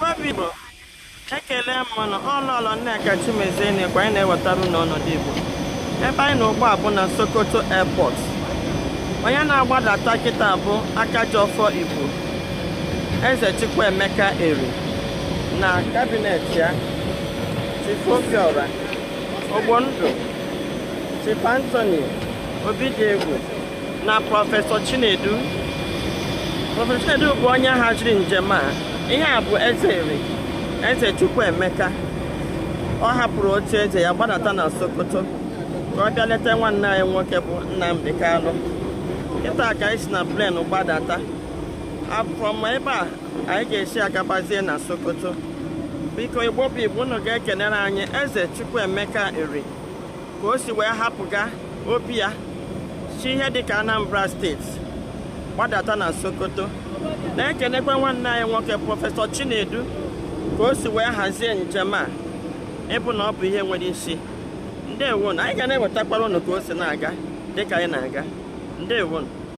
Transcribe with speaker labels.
Speaker 1: Igbo bụ Igbo, ekele m na ọlọlọ Nneka Chimezie na-ekwe anyị na-ewetara unu ọnọdụ Igbo. Ebe anyị na ugbu a bụ na Sokoto Airport. Onye na-agbadata kịta bụ Akajiọfọ Igbo, Eze Chukwuemeka Eri na cabinet ya, Chief Obiora Ogbondu, Chief Anthony Obidiegwu na Professor Chinedu. Professor Chinedu bụ onye haziri njem a. Ihe a bụ Eze Eri, Eze Chukwuemeka. Ọ hapụrụ oche eze ya gbadata na Sokoto ka ọ bịa leta nwanne anyị nwoke bụ Nnamdi Kanu. Kịta ka anyị si na plane gbadata from ebe a, anyị ga-esi agabazie na Sokoto. Biko, Igbo bụ Igbo, unu ga-ekenere anyị Eze Chukwuemeka Eri ka o si wee hapụga obi ya si ihe dịka Anambra State gbadata na Sokoto, na-ekenekwa nwanne anyị nwoke Professor Chinedu ka o si wee hazie njem a, ịbụ na ọ bụ ihe nwere isi. Ndewonu. Anyị ga na-ewetakwara unu ka o si na-aga dịka anyị na-aga. Ndewonu.